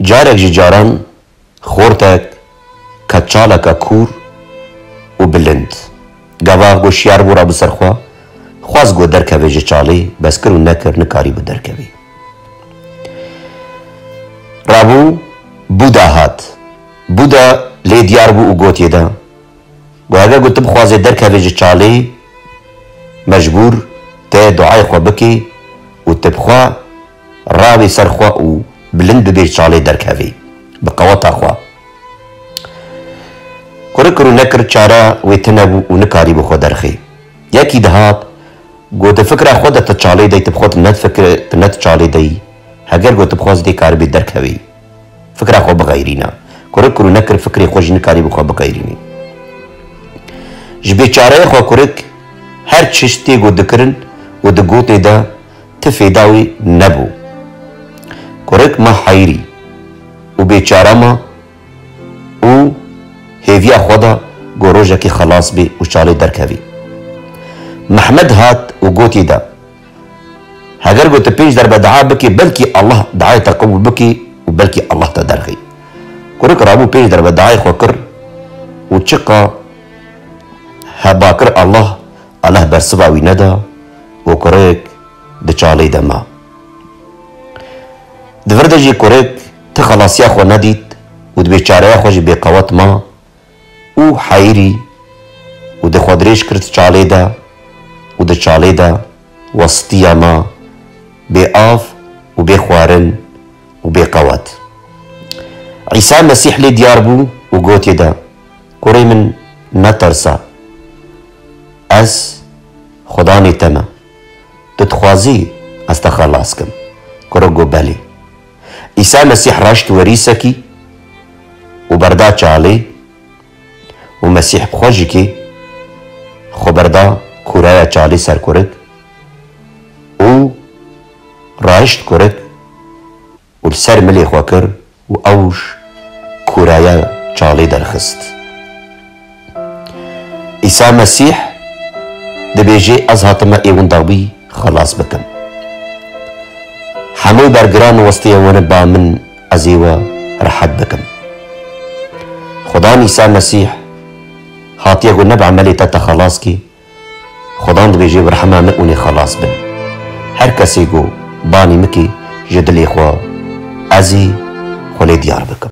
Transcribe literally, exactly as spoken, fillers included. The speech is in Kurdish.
Carek ji caran xortek ket çaleke kûr û bilind. Gava ku şiyar bû rabû ser xwe, xwest ku derkeve ji çalê, bes kir û nekir, nikarîbû derkevî. Rabû Buda hat. Buda lê diyar bû û gotiye de, Got, heger ku tu bixwazê derkevê ji çalê, mecbûr te duayê xwe bikê û tu bi xwe rawê ser xwe û bilind bibê ji çalê derkevê, bi qeweta xwe. Kurik kir û nekir, çare wê tune bû û nikarîbû xwe derxê. Yekî dihat, got, di fikra xwe de tu çalê dey, tu bi xwe tu ne difikirî, tu ne tu çalê dey. Heger got tu bixwazî dê karibê derkevî. Fikra xwe bixeyrîne. Kurik kir û nekir, fikrê xwe jî nikarîbû xwe bixeyrînî. Ji bêçareya xwe kurik her çiştê ku dikirin û di gotê de ti fêda wî nebû. Kurik ma heyirî û bêçare ma û hêviya xwe da ku rojekê xelas bê û çalê derkevî. Mehmed hat û gotî de, Heger ku tu pênc derbe dua bikî, belkî Allah duayê te qebûl bikî û belkî Allah te derxî. Kurik rabû pênc derbe duayê xwe kir û çiqa heba kir Allah, Allah bersiva wî neda û kurik di çalê de ma. Di vir de jî kurik ti xelasiya xwe nedît û di bêçareya xwe jî bêqewet ma. û heyirî û di xwe dirêj kir di çalê de û di çalê de westiya ma bê av û bê xwarin û bê qewet. Îsa Mesîh lê diyar bû û gotê de, Kurê min, netersa, ez Xudanê te me. Tu dixwazî ez te xelas kim? Kurik got, Belê. Îsa Mesîh raşt werî sekî û berda çalê û Mesîh bi xwe jî kê xwe berda kûreya çalê ser kurik û raşt kurik û li ser milê xwe kir û ew ji kûreya çalê derxist. Îsa Mesîh dibêje, Ez hatime ê winda wî xelas bikim. Hemû bergiran û westiya wan ba min, ez ê we rehet bikim. Xudan Îsa Mesîh hatiye ku ne bi emelê te te xelas kî, Xudan dibêje, Bi rehema min hûn ê xelas bin. Her kesê ku banî min kî ji dilê xwe, ez ê xwe lê diyar bikim.